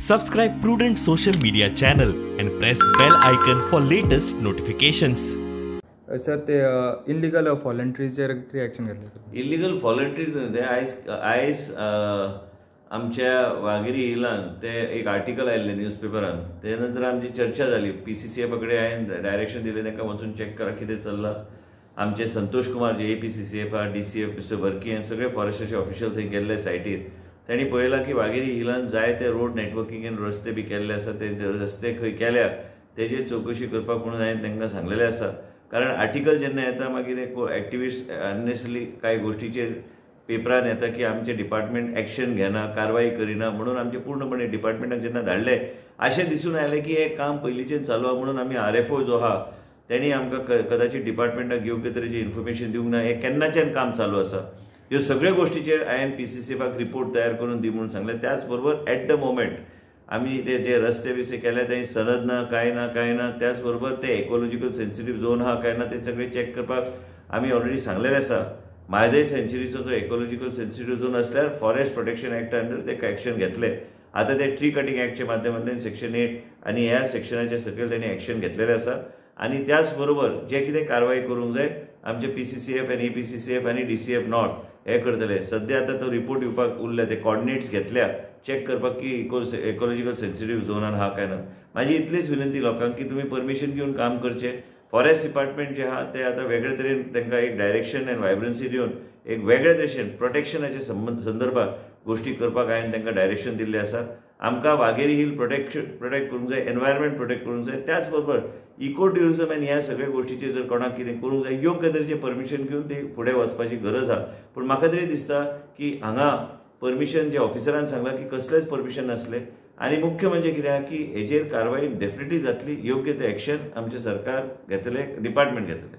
Subscribe Prudent social media channel and press bell icon for latest notifications. Sir, ते illegal व्हॉलंट्रीचेर कितें action घेतलें sir? Illegal व्हॉलंट्री ते आयज आयज आमच्या वाघेरी हिलान ते एक आर्टिकल आयिल्लें न्यूजपेपरान. ते नंतर आमची चर्चा जाली. पीसीसीएफा कडेन हांवें डायरेक्शन दिलें, तांकां वचून चॅक करा कितें चल्लां. आमचे संतोष कुमार जे एपीसीसीएफ आहा, डीसीएफ मिस्टर वर्की आनी सगळे फॉरेस्टाचे ऑफिशियल थंय गेल्ले सायटीर. तांणी पळयलां की वाघेरी हिलान जायते रोड नेटवर्कींग आनी रस्ते बी केल्ले आसा. ते रस्ते खंय केल्या तेजेर चवकशी करपाक म्हणून हांवें तांकां सांगलेलें आसा. कारण आर्टिकल जेन्ना येता मागीर एक्टिविस्ट अननेसरी कांय गोश्टीचेर पेपरान येता की आमचें डिपार्टमेंट एक्शन घेना, कारवाई करिना. म्हणून आमचें पूर्णपणे डिपार्टमेंटाक जेन्ना धाडलें अशें दिसून आयलें की हें काम पयलींचें चालू आहा. म्हणून आमी आरएफओ जो आहा तेणी आमकां कदाचित डिपार्टमेंटाक योग्य तरेची इन्फॉर्मेशन दिवंक ना. हें केन्नाच्यान काम चालू आसा. ह्यो सगळ्यो गोश्टीचेर हांवें पीसीसीएफाक रिपोर्ट तयार करून दी म्हणून सांगलें. त्याच बरोबर एट the moment आमी ते जे रस्ते बिस्ते केले ते सनद ना, कांय ना, कांय ना. त्याच बरोबर ते इकोलॉजिकल सेन्सिटीव झोन आहा काय ना ते सगळे चॅक करपाक आमी ऑलरेडी सांगलेलें आसा. म्हादय सेंच्युरीचो जो इकोलॉजिकल सेन्सिटीव झोन आसल्यार फॉरेस्ट प्रोटेक्शन एक्टा अंडर ते एक्शन घेतले. आतां ते ट्री कटिंग एक्टच्या माध्यमांतल्यान सेक्शन 8 आनी ह्या सेक्शनाच्या सकयल तेणी एक्शन घेतलेलें आसा. आनी त्याच बरोबर जे कितें कारवाई करूंक जाय आमचे पीसीसीएफ आनी एपीसीसीएफ आनी डीसीएफ नॉर्थ हे करतले. सद्या आतां तो रिपोर्ट येवपाक उरले, ते कॉर्डिनेट्स घेतल्या चॅक करपाक की इकोलॉजिकल सेन्सिटीव झोनान आहा काय ना. म्हाजी इतलीच विनंती लोकांक की तुमी परमिशन घेवन काम करचें. फॉरेस्ट डिपार्टमेंट जे आहा ते आतां वेगळे तरेन तांकां एक डायरेक्शन आनी वायब्रन्सी दिवन एक वेगळे तरेन प्रोटेक्शनाचे संदर्भात गोश्टी करपाक हांवें तांकां डायरेक्शन दिल्लें आसा. आमकां वाघेरी हिल प्रोटेक्ट करूंक जाय, एनवायरमेंट प्रोटेक्ट करूंक जाय. त्याच बरोबर इको ट्युरिजम आनी ह्या सगळ्या गोश्टीचेर जर कोणाक कितें करूंक जाय योग्य तरेचें परमिशन घेवन ते फुडें वचपाची गरज आहा. पूण म्हाका तरी दिसता की हांगा परमिशन जे ऑफिसरान सांगलां की कसलेंच परमिशन नासलें. आनी मुख्य म्हणजे कितें आहा की हेजेर कारवाई डेफिनेटली जातली, योग्य ते एक्शन आमचें सरकार घेतलें, डिपार्टमेंट घेतलें.